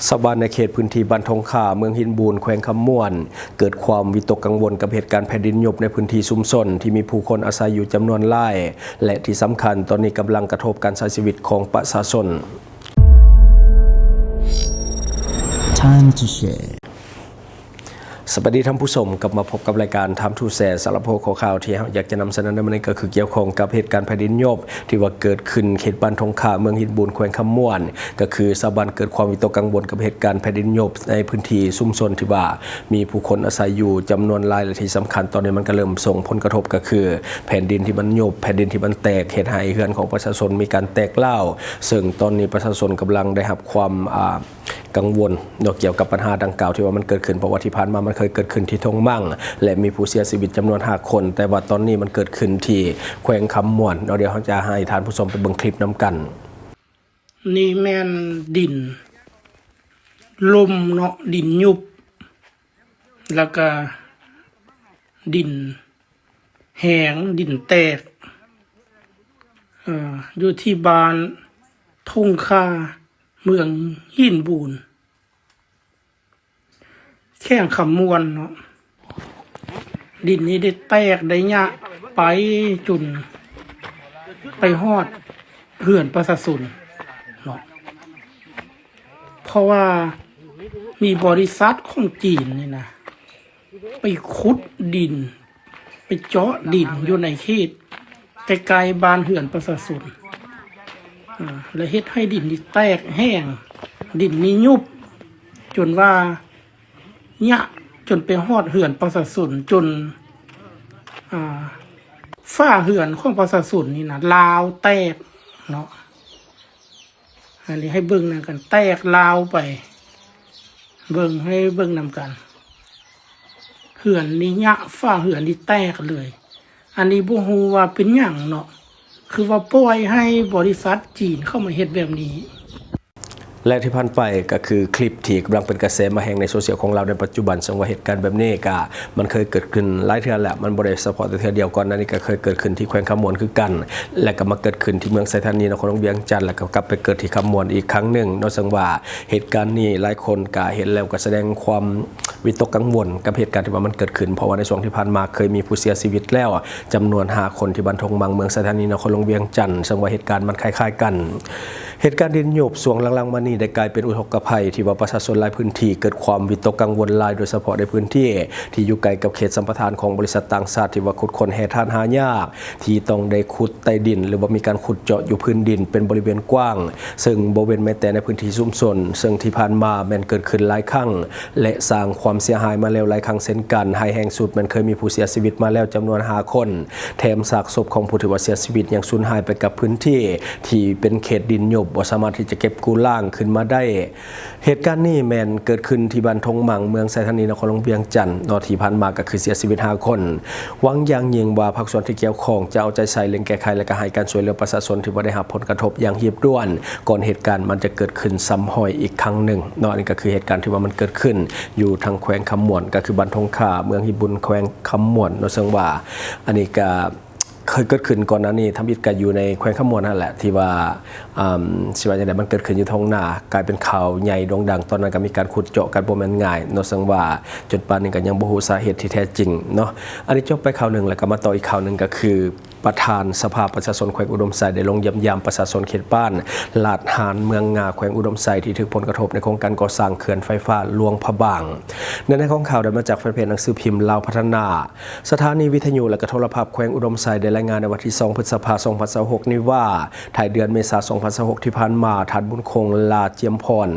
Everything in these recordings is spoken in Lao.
ຊາວບ້ານໃນເຂດພື້ນທີ່ບ້ານທົ່ງຂ່າ ເມືອງຫີນບູນ ແຂວງຄຳມ່ວນ ເກີດຄວາມວິຕົກກັງວົນກັບເຫດການແຜ່ນດິນຍຸບໃນພື້ນທີ່ຊຸມຊົນທີ່ມີຜູ້ຄົນອາໄສຢູ່ຈຳນວນຫຼາຍ ແລະ ທີ່ສຳຄັນຕອນນີ້ກຳລັງກະທົບການໃຊ້ຊີວິດຂອງປະຊາຊົນ. Time to share. ສະບາຍດີທ່ານຜູ້ຊົມ, ກັບມາພົບກັບລາຍການ Time to Share. ສຳລັບຫົວຂໍ້ຂ່າວທີ່ເຮົາຢາກຈະນຳສະເໜີໃນມື້ນີ້ ກໍຄືກ່ຽວຂ້ອງກັບເຫດການແຜ່ນດິນຍົບ ທີ່ວ່າເກີດຂຶ້ນເຂດບ້ານທົ່ງຂ່າ ເມືອງຫີນບູນ ແຂວງຄຳມ່ວນ, ກໍຄືຊາວບ້ານເກີດຄວາມວິຕົກກັງວົນກັບເຫດການແຜ່ນດິນຍົບໃນພື້ນທີ່ຊຸມຊົນທີ່ວ່າມີຜູ້ຄົນອາໄສຢູ່ຈຳນວນຫຼາຍ ແລະ ທີ່ສຳຄັນຕອນນີ້ມັນກໍເລີ່ມສົ່ງຜົນກະທົບ ກໍຄືແຜ່ນດິນທີ່ມັນຍຸບ, ແຜ່ນດິນທີ່ມັນແຕກ ເຮັດໃຫ້ເຮືອນຂອງປະຊາຊົນມີການແຕກຮ້າວ, ເຊິ່ງຕອນນີ້ປະຊາຊົນກຳລັງໄດ້ຮັບຄວາມ ອ່າ ກັງວົນເນາະ ກ່ຽວກັບບັນຫາດັ່ງກ່າວທີ່ວ່າມັນເກີດຂຶ້ນ, ເພາະວ່າທີ່ຜ່ານມາມັນເຄີຍເກີດຂຶ້ນທີ່ທົ່ງໝັ້ງ ແລະ ມີຜູ້ເສຍຊີວິດຈຳນວນຫ້າຄົນ, ແຕ່ວ່າຕອນນີ້ມັນເກີດຂຶ້ນທີ່ແຂວງຄຳມ່ວນເນາະ. ດຽວເຮົາຈະໃຫ້ທ່ານຜູ້ຊົມໄປເບິ່ງຄລິບນຳກັນ. ນີ້ແມ່ນດິນລົ້ມເນາະ, ດິນຍຸບ ແລ້ວກະດິນແຫງ, ດິນແຕກ ເອີ ຢູ່ທີ່ບ້ານທົ່ງຂ່າ ເມືອງຫີນບູນ ແຂວງຄຳມ່ວນເນາະ. ດິນນີ້ໄດ້ແຕກໄດ້ຍະໄປຈົນໄປຮອດເຮືອນປະຊາຊົນເນາະ, ເພາະວ່າມີບໍລິສັດຂອງຈີນນີ້ນະ ໄປຂຸດດິນ ໄປເຈາະດິນຢູ່ໃນເຂດໃກ້ໆບ້ານເຮືອນປະຊາຊົນ ອາ ແລະ ເຮັດໃຫ້ດິນນີ້ແຕກແຫ້ງ, ດິນນີ້ຍຸບຈົນວ່າຍະຈົນໄປຮອດເຮືອນປະຊາຊົນ, ຈົນ ອາ ຝາເຮືອນຂອງປະຊາຊົນນີ້ນະລາວແຕກເນາະ. ອັນນີ້ໃຫ້ເບິ່ງນຳກັນ ແຕກລາວໄປ ເບິ່ງ ໃຫ້ເບິ່ງນຳກັນ ເຮືອນນີ້ຍະ ຝາເຮືອນນີ້ແຕກເລີຍ. ອັນນີ້ບໍ່ຮູ້ວ່າເປັນຫຍັງເນາະ ຄືວ່າປ່ອຍໃຫ້ບໍລິສັດຈີນເຂົ້າມາເຮັດແບບນີ້. ແລະ ທີ່ຜ່ານໄປກໍຄືຄລິບທີ່ກຳລັງເປັນກະແສມາແຮງໃນໂຊຊຽວຂອງລາວໃນປັດຈຸບັນ, ເຊິ່ງວ່າເຫດການແບບນີ້ກະ ມັນເຄີຍເກີດຂຶ້ນຫຼາຍເທື່ອແລ້ວ, ມັນບໍ່ໄດ້ສະເພາະແຕ່ເທື່ອດຽວ. ກ່ອນໜ້ານີ້ກໍເຄີຍເກີດຂຶ້ນທີ່ແຂວງຄຳມ່ວນຄືກັນ ແລະ ກໍມາເກີດຂຶ້ນທີ່ເມືອງໄຊທານີ ນະຄອນຫຼວງວຽງຈັນ ແລ້ວກໍກັບໄປເກີດທີ່ຄຳມ່ວນອີກຄັ້ງໜຶ່ງເນາະ. ເຊິ່ງວ່າເຫດການນີ້ຫຼາຍຄົນກໍເຫັນແລ້ວກໍສະແດງຄວາມວິຕົກກັງວົນກັບເຫດການທີ່ວ່າມັນເກີດຂຶ້ນ, ເພາະວ່າໃນຊ່ວງທີ່ຜ່ານມາເຄີຍມີຜູ້ເສຍຊີວິດແລ້ວຈຳນວນຫ້າຄົນ ທີ່ບ້ານທົ່ງໝັ່ງ ເມືອງໄຊທານີ ນະຄອນຫຼວງວຽງຈັນ, ເຊິ່ງວ່າເຫດການມັນຄ້າຍໆກັນ. ເຫດການດິນຍຸບຊ່ວງຫຼັງໆມານີ້ໄດ້ກາຍເປັນອຸທົກກະໄພທີ່ວ່າປະຊາຊົນຫຼາຍພື້ນທີ່ເກີດຄວາມວິຕົກກັງວົນຫຼາຍ, ໂດຍສະເພາະໃນພື້ນທີ່ທີ່ຢູ່ໃກ້ກັບເຂດສຳປະທານຂອງບໍລິສັດຕ່າງຊາດທີ່ວ່າຂຸດຄົ້ນແຮ່ທາດຫາຍາກ, ທີ່ຕ້ອງໄດ້ຂຸດໃຕ້ດິນ ຫຼືວ່າມີການຂຸດເຈາະຢູ່ພື້ນດິນເປັນບໍລິເວນກວ້າງ, ເຊິ່ງບໍ່ເວັ້ນແມ້ແຕ່ໃນພື້ນທີ່ຊຸມຊົນ, ເຊິ່ງທີ່ຜ່ານມາແມ່ນເກີດຂຶ້ນຫຼາຍຄັ້ງ ແລະ ສ້າງຄວາມເສຍຫາຍມາແລ້ວຫຼາຍຄັ້ງເຊັ່ນກັນ. ຮ້າຍແຮງສຸດແມ່ນເຄີຍມີຜູ້ເສຍຊີວິດມາແລ້ວຈຳນວນຫ້າຄົນ, ແຖມຊາກສົບຂອງຜູ້ທີ່ວ່າເສຍຊີວິດຍັງສູນຫາຍໄປກັບພື້ນທີ່ ທີ່ເປັນເຂດດິນຍຸບ ບໍ່ສາມາດທີ່ຈະເກັບກູ້ລ້າງຂຶ້ນມາໄດ້. ເຫດການນີ້ແມ່ນເກີດຂຶ້ນທີ່ບ້ານທົ່ງໝັ່ງ ເມືອງໄຊທານີ ນະຄອນຫຼວງວຽງຈັນເນາະ, ທີ່ຜ່ານມາກໍຄືເສຍຊີວິດຫ້າຄົນ. ຫວັງຢ່າງຍິ່ງວ່າພາກສ່ວນທີ່ກ່ຽວຂ້ອງຈະເອົາໃຈໃສ່ເລັ່ງແກ້ໄຂ ແລະ ກໍໃຫ້ການຊ່ວຍເຫຼືອປະຊາຊົນທີ່ວ່າໄດ້ຮັບຜົນກະທົບຢ່າງຮີບດ່ວນ ກ່ອນເຫດການມັນຈະເກີດຂຶ້ນຊ້ຳຮອຍອີກຄັ້ງໜຶ່ງເນາະ. ອັນນີ້ກໍຄືເຫດການທີ່ວ່າມັນເກີດຂຶ້ນຢູ່ທາງແຂວງຄຳມ່ວນ ກໍຄືບ້ານທົ່ງຂ່າ ເມືອງຫີນບູນ ແຂວງຄຳມ່ວນເນາະ, ເຊິ່ງວ່າອັນນີ້ກໍ ເຄີຍເກີດຂຶ້ນກ່ອນໜ້ານີ້ ທຳອິດກະຢູ່ໃນແຂວງຄຳມ່ວນຫັ້ນແຫຼະ ທີ່ວ່າ ອາ ຊິວ່າຈັ່ງໃດ ມັນເກີດຂຶ້ນຢູ່ທົ່ງນາ ກາຍເປັນຂ່າວໃຫຍ່ໂດ່ງດັງ. ຕອນນັ້ນກະມີການຂຸດເຈາະກັນບໍ່ແມ່ນງ່າຍເນາະ, ເຊິ່ງວ່າຈົນປານນີ້ກະຍັງບໍ່ຮູ້ສາເຫດທີ່ແທ້ຈິງເນາະ. ອັນນີ້ຈົບໄປຂ່າວໜຶ່ງ ແລ້ວກະມາຕໍ່ອີກຂ່າວໜຶ່ງ ກະຄືປະທານສະພາປະຊາຊົນແຂວງອຸດົມໄຊ ໄດ້ລົງຢ້ຽມຢາມປະຊາຊົນເຂດບ້ານລາດຫານ ເມືອງງາ ແຂວງອຸດົມໄຊ ທີ່ຖືກຜົນກະທົບໃນໂຄງການກໍ່ສ້າງເຂື່ອນໄຟຟ້າຫຼວງພະບາງ. ເນື້ອໃນຂອງຂ່າວໄດ້ມາຈາກແຟນເພຈໜັງສືພິມລາວພັດທະນາ. ສະຖານີວິທະຍຸ ແລະ ກະໂທລະພາບແຂວງອຸດົມໄຊ ໄດ້ລາຍງານໃນວັນທີສອງ ພຶດສະພາ ສອງພັນຊາວຫົກ ນີ້ວ່າ ທ້າຍເດືອນເມສາ ສອງພັນຊາວຫົກ ທີ່ຜ່ານມາ, ທ່ານ ບຸນຄົງ ຫຼ້າຈຽມພອນ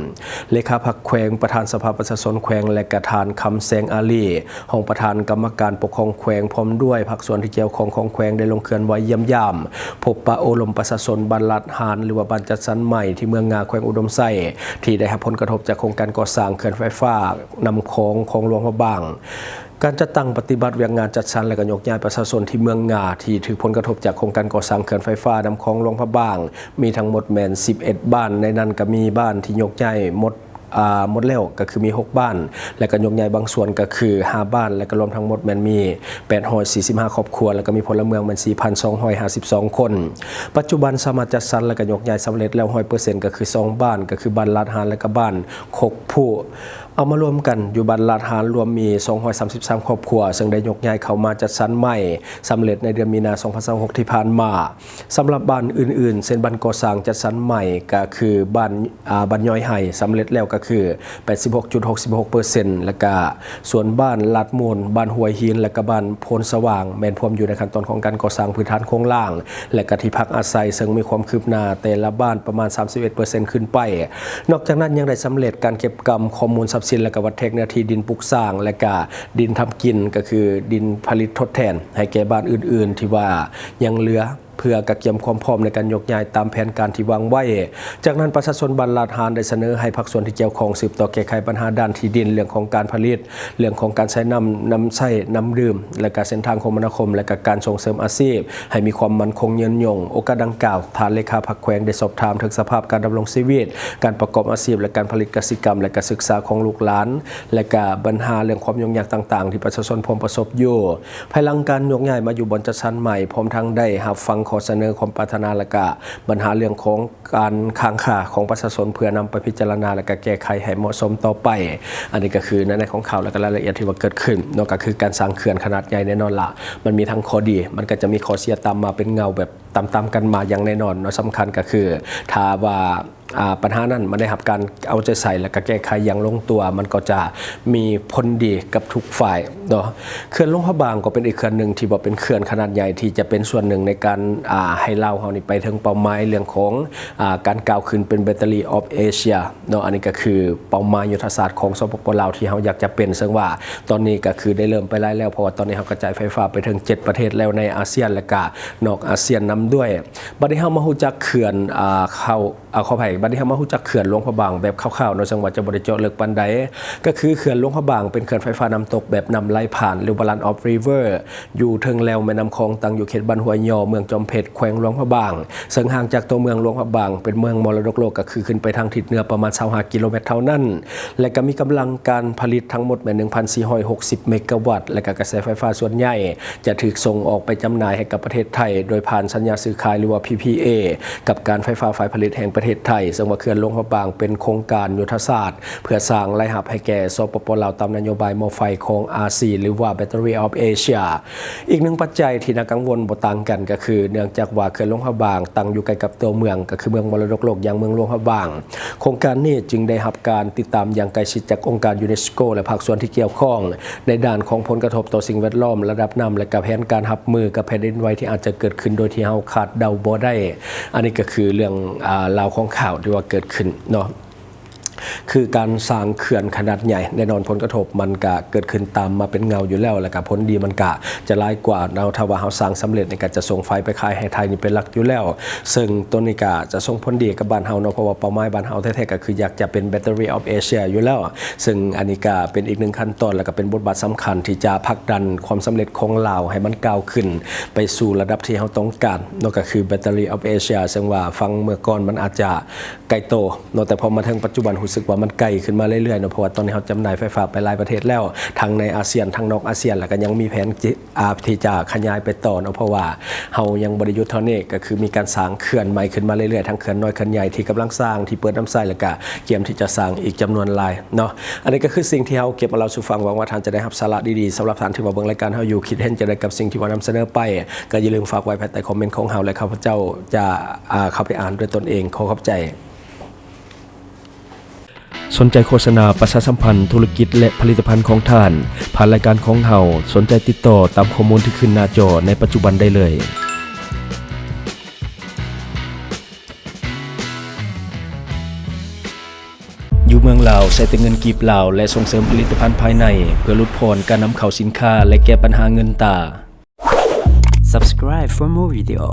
ເລຂາພັກແຂວງ, ປະທານສະພາປະຊາຊົນແຂວງ ແລະ ກະທ່ານ ຄຳແສງ ອາລີ ຮອງປະທານກຳມະການປົກຄອງແຂວງ ພ້ອມດ້ວຍພາກສ່ວນທີ່ກ່ຽວຂ້ອງຂອງແຂວງ ໄດ້ລົງເຄື່ອນໄຫວຢ້ຽມຢາມ, ພົບປະໂອ້ລົມປະຊາຊົນບ້ານລາດຫານ ຫຼືວ່າບ້ານຈັດສັນໃໝ່ ທີ່ເມືອງງາ ແຂວງອຸດົມໄຊ ທີ່ໄດ້ຮັບຜົນກະທົບຈາກໂຄງການກໍ່ສ້າງເຂື່ອນໄຟຟ້ານ້ຳຂອງ ຂອງຫຼວງພະບາງ. ການຈັດຕັ້ງປະຕິບັດວຽກງານຈັດສັນ ແລະ ກະຍົກຍ້າຍປະຊາຊົນທີ່ເມືອງງາ ທີ່ຖືກຜົນກະທົບຈາກໂຄງການກໍ່ສ້າງເຂື່ອນໄຟຟ້ານ້ຳຂອງຫຼວງພະບາງ ມີທັງໝົດແມ່ນສິບເອັດບ້ານ, ໃນນັ້ນກະມີບ້ານທີ່ຍົກຍ້າຍໝົດ ອາ ໝົດແລ້ວກໍຄືມີຫົກບ້ານ ແລະກໍຍົກຍ້າຍບາງສ່ວນກໍຄືຫ້າບ້ານ ແລະກໍລວມທັງໝົດແມ່ນມີແປດຮ້ອຍສີ່ສິບຫ້າຄອບຄົວ ແລະກໍມີພົນລະເມືອງແມ່ນສີ່ພັນສອງຮ້ອຍຫ້າສິບສອງຄົນ. ປັດຈຸບັນສາມາດຈັດສັນ ແລະກໍຍົກຍ້າຍສຳເລັດແລ້ວຮ້ອຍເປີເຊັນ ກໍຄືສອງບ້ານ ກໍຄືບ້ານລາດຮານ ແລະກໍບ້ານຄົກຜຸ. ເອົາມາລວມກັນຢູ່ບ້ານລາດຮານລວມມີສອງຮ້ອຍສາມສິບສາມຄອບຄົວ ເຊິ່ງໄດ້ຍົກຍ້າຍເຂົ້າມາຈັດສັນໃໝ່ສຳເລັດໃນເດືອນມີນາສອງພັນຊາວຫົກທີ່ຜ່ານມາ. ສຳລັບບ້ານອື່ນໆ ເຊັ່ນບ້ານກໍ່ສ້າງຈັດສັນໃໝ່ ກໍຄືບ້ານ ອາ ບ້ານຍ້ອຍໄຮ່ ສຳເລັດແລ້ວກໍຄືແປດສິບຫົກຈຸດຫົກສິບຫົກເປີເຊັນ ແລ້ວກະສ່ວນບ້ານລາດມູນ, ບ້ານຫ້ວຍຫີນ ແລ້ວກະບ້ານໂພນສະຫວ່າງ ແມ່ນພວມຢູ່ໃນຂັ້ນຕອນຂອງການກໍ່ສ້າງພື້ນຖານໂຄງລ່າງ ແລະກະທີ່ພັກອາໄສ ເຊິ່ງມີຄວາມຄືບໜ້າແຕ່ລະບ້ານປະມານສາມສິບເອັດເປີເຊັນຂຶ້ນໄປ. ນອກຈາກນັ້ນຍັງໄດ້ສຳເລັດການເກັບກຳຂໍ້ມູນຊັບສິນ ແລະກະວັດແທກເນື້ອທີ່ດິນປຸກສ້າງ ແລະກະດິນທຳກິນ ກໍຄືດິນຜະລິດທົດແທນໃຫ້ແກ່ບ້ານອື່ນໆ ທີ່ວ່າຍັງເຫຼືອ ເພື່ອກະກຽມຄວາມພ້ອມໃນການຍົກຍ້າຍຕາມແຜນການທີ່ວາງໄວ້. ຈາກນັ້ນປະຊາຊົນບ້ານລາດຮານໄດ້ສະເໜີໃຫ້ພາກສ່ວນທີ່ກ່ຽວຂ້ອງສືບຕໍ່ແກ້ໄຂບັນຫາດ້ານທີ່ດິນ, ເລື່ອງຂອງການຜະລິດ, ເລື່ອງຂອງການໃຊ້ນ້ຳ, ນ້ຳໃຊ້, ນ້ຳດື່ມ ແລະກະເສັ້ນທາງຄົມມະນາຄົມ ແລະກະການສົ່ງເສີມອາຊີບໃຫ້ມີຄວາມໝັ້ນຄົງຍືນຍົງ. ໂອກາດດັ່ງກ່າວ, ທ່ານເລຂາພັກແຂວງໄດ້ສອບຖາມເຖິງສະພາບການດຳລົງຊີວິດ, ການປະກອບອາຊີບ ແລະການຜະລິດກະສິກຳ ແລະການສຶກສາຂອງລູກຫຼານ ແລະກະບັນຫາເລື່ອງຄວາມຫຍຸ້ງຍາກຕ່າງໆທີ່ປະຊາຊົນພົມປະສົບຢູ່. ພາຍຫຼັງການຍົກຍ້າຍມາຢູ່ບ່ອນຈັດສັນໃໝ່, ພ້ອມທັງໄດ້ຮັບຟັງຂໍ້ສະເໜີ, ຄວາມປາດຖະໜາ ແລະກະບັນຫາເລື່ອງຂອງການຄ້າງຄາຂອງປະຊາຊົນ ເພື່ອນຳໄປພິຈາລະນາ ແລະກະແກ້ໄຂໃຫ້ເໝາະສົມຕໍ່ໄປ. ອັນນີ້ກໍຄືໃນ ໃນຂອງຂ່າວ ແລະກະລາຍລະອຽດທີ່ວ່າເກີດຂຶ້ນເນາະ, ກໍຄືການສ້າງເຂື່ອນຂະໜາດໃຫຍ່ແນ່ນອນລະ ມັນມີທັງຂໍ້ດີ, ມັນກໍຈະມີຂໍ້ເສຍຕາມມາເປັນເຫງົາແບບຕາມໆກັນມາຢ່າງແນ່ນອນເນາະ. ສຳຄັນກໍຄືຖ້າວ່າ ອາ ບັນຫານັ້ນມັນໄດ້ຮັບການເອົາໃຈໃສ່ ແລະກະແກ້ໄຂຢ່າງລົງຕົວ, ມັນກໍຈະມີຜົນດີກັບທຸກຝ່າຍເນາະ. ເຂື່ອນຫຼວງພະບາງກໍເປັນອີກເຂື່ອນໜຶ່ງທີ່ວ່າເປັນເຂື່ອນຂະໜາດໃຫຍ່ທີ່ຈະເປັນສ່ວນໜຶ່ງໃນການ ອາ ໃຫ້ລາວເຮົານີ້ໄປເຖິງເປົ້າໝາຍເລື່ອງຂອງ ອາ ການກ້າວຂຶ້ນເປັນ Battery of Asia ເນາະ. ອັນນີ້ກໍຄືເປົ້າໝາຍຍຸດທະສາດຂອງ ສປປ ລາວ ທີ່ເຮົາຢາກຈະເປັນ, ເຊິ່ງວ່າຕອນນີ້ກໍຄືໄດ້ເລີ່ມໄປຫຼາຍແລ້ວ, ເພາະວ່າຕອນນີ້ເຮົາກະຈາຍໄຟຟ້າໄປເຖິງເຈັດປະເທດແລ້ວໃນອາຊຽນ ແລະກະນອກອາຊຽນນຳດ້ວຍ. ບັດນີ້ເຮົາມາຮູ້ຈັກເຂື່ອນ ອາ ເຂົ້າ ອາ ຂໍອະໄພ, ບັດນີ້ເຮົາມາຮູ້ຈັກເຂື່ອນຫຼວງພະບາງແບບຄ່າວໆເນາະ, ເຊິ່ງວ່າຈະບໍ່ໄດ້ເຈາະເລິກປານໃດ. ກໍຄືເຂື່ອນຫຼວງພະບາງເປັນເຂື່ອນໄຟຟ້ານ້ຳຕົກແບບນ້ຳໄຫຼຜ່ານ ຫຼືວ່າ run of river ຢູ່ເທິງແລວແມ່ນ້ຳຂອງ, ຕັ້ງຢູ່ເຂດບ້ານຫ້ວຍຍໍ ເມືອງຈອມເພັດ ແຂວງຫຼວງພະບາງ, ເຊິ່ງຫ່າງຈາກຕົວເມືອງຫຼວງພະບາງເປັນເມືອງມໍລະດົກໂລກ ກໍຄືຂຶ້ນໄປທາງທິດເໜືອປະມານຊາວຫ້າກິໂລແມັດເທົ່ານັ້ນ ແລະກະມີກຳລັງການຜະລິດທັງໝົດແມ່ນໜຶ່ງພັນສີ່ຮ້ອຍຫົກສິບເມກາວັດ ແລະກະກະແສໄຟຟ້າສ່ວນໃຫຍ່ ຈະຖືກສົ່ງອອກໄປຈຳໜ່າຍໃຫ້ກັບປະເທດໄທ ໂດຍຜ່ານສັນຍາຊື້ຂາຍ ຫຼືວ່າ ພີພີເອ ກັບການໄຟຟ້າຝ່າຍຜະລິດແຫ່ງປະເທດໄທ, ເຊິ່ງວ່າເຂື່ອນຫຼວງພະບາງເປັນໂຄງການຍຸດທະສາດເພື່ອສ້າງລາຍຮັບໃຫ້ແກ່ ສປປ ລາວ ຕາມນະໂຍບາຍໝໍ້ໄຟຂອງ ອາຊີ ຫຼືວ່າ Battery of Asia. ອີກໜຶ່ງປັດໄຈທີ່ໜ້າກັງວົນບໍ່ຕ່າງກັນກໍຄື ເນື່ອງຈາກວ່າເຂື່ອນຫຼວງພະບາງຕັ້ງຢູ່ໃກ້ກັບຕົວເມືອງ ກໍຄືເມືອງມໍລະດົກໂລກຢ່າງເມືອງຫຼວງພະບາງ, ໂຄງການນີ້ຈຶ່ງໄດ້ຮັບການຕິດຕາມຢ່າງໃກ້ຊິດຈາກອົງການ UNESCO ແລະພາກສ່ວນທີ່ກ່ຽວຂ້ອງ ໃນດ້ານຂອງຜົນກະທົບຕໍ່ສິ່ງແວດລ້ອມ, ລະດັບນ້ຳ ແລະກະແຜນການຮັບມືກັບແຜ່ນດິນໄຫວທີ່ອາດຈະເກີດຂຶ້ນໂດຍທີ່ເຮົາຄາດເດົາບໍ່ໄດ້. ອັນນີ້ກໍຄືເລື່ອງ ອາ ລາວຂອງຂ່າວທີ່ວ່າເກີດຂຶ້ນເນາະ, ຄືການສ້າງເຂື່ອນຂະໜາດໃຫຍ່. ແນ່ນອນຜົນກະທົບມັນກະເກີດຂຶ້ນຕາມມາເປັນເຫງົ້າຢູ່ແລ້ວ, ແລະກະຜົນດີມັນກະຈະຫຼາຍກວ່າເນາະ. ຖ້າວ່າເຮົາສ້າງສຳເລັດນີ້ກະຈະສົ່ງໄຟໄປຂາຍໃຫ້ໄທນີ້ເປັນຫຼັກຢູ່ແລ້ວ, ເຊິ່ງໂຕນີ້ກະຈະສົ່ງຜົນດີກັບບ້ານເຮົາເນາະ, ເພາະວ່າເປົ້າໝາຍບ້ານເຮົາແທ້ໆກໍຄືຢາກຈະເປັນ Battery of Asia ຢູ່ແລ້ວ. ເຊິ່ງອັນນີ້ກະເປັນອີກໜຶ່ງຂັ້ນຕອນ ແລະກະເປັນບົດບາດສຳຄັນທີ່ຈະຜັກດັນຄວາມສຳເລັດຂອງລາວໃຫ້ມັນກ້າວຂຶ້ນໄປສູ່ລະດັບທີ່ເຮົາຕ້ອງການເນາະ, ກໍຄື Battery of Asia. ເຊິ່ງວ່າຟັງເມື່ອກ່ອນມັນອາດຈະໄກໂຕເນາະ, ແຕ່ພໍມາເຖິງປັດຈຸບັນຮູ້ສຶກວ່າມັນໃກ້ຂຶ້ນມາເລື້ອຍໆເນາະ, ເພາະວ່າຕອນນີ້ເຮົາຈຳໜ່າຍໄຟຟ້າໄປຫຼາຍປະເທດແລ້ວ, ທັງໃນອາຊຽນ, ທັງນອກອາຊຽນ, ແລະກະຍັງມີແຜນ ອາ ທີ່ຈະຂະຫຍາຍໄປຕໍ່ເນາະ, ເພາະວ່າເຮົາຍັງບໍ່ໄດ້ຢຸດເທົ່ານີ້, ກໍຄືມີການສ້າງເຂື່ອນໃໝ່ຂຶ້ນມາເລື້ອຍໆ, ທັງເຂື່ອນນ້ອຍເຂື່ອນໃຫຍ່ທີ່ກຳລັງສ້າງ, ທີ່ເປີດນ້ຳໃຊ້ ແລະກະກຽມທີ່ຈະສ້າງອີກຈຳນວນຫຼາຍເນາະ. ອັນນີ້ກໍຄືສິ່ງທີ່ເຮົາເກັບມາເລົ່າສູ່ຟັງ, ຫວັງວ່າທ່ານຈະໄດ້ຮັບສາລະດີໆ. ສຳລັບທ່ານທີ່ວ່າເບິ່ງລາຍການເຮົາຢູ່, ຄິດເຫັນຈັ່ງໃດກັບສິ່ງທີ່ວ່ານຳສະເໜີໄປ, ກໍຢ່າລືມຝາກໄວ້ພາຍໃຕ້ຄອມເມັນຂອງເຮົາ ແລະຂ້າພະເຈົ້າຈະ ອາ ເຂົ້າໄປອ່ານດ້ວຍຕົນເອງ. ຂໍຂອບໃຈ. ສົນໃຈໂຄສະນາປະຊາສຳພັນທຸລະກິດ ແລະ ຜະລິດຕະພັນຂອງທ່ານ ຜ່ານລາຍການຂອງເຮົາ, ສົນໃຈຕິດຕໍ່ຕາມຂໍ້ມູນທີ່ຂຶ້ນໜ້າຈໍໃນປັດຈຸບັນໄດ້ເລີຍ. ຢູ່ເມືອງລາວ ໃຊ້ແຕ່ເງິນກີບລາວ ແລະ ສົ່ງເສີມຜະລິດຕະພັນພາຍໃນ ເພື່ອຫຼຸດຜ່ອນການນຳເຂົ້າສິນຄ້າ ແລະ ແກ້ບັນຫາເງິນຕາ. Subscribe for more video.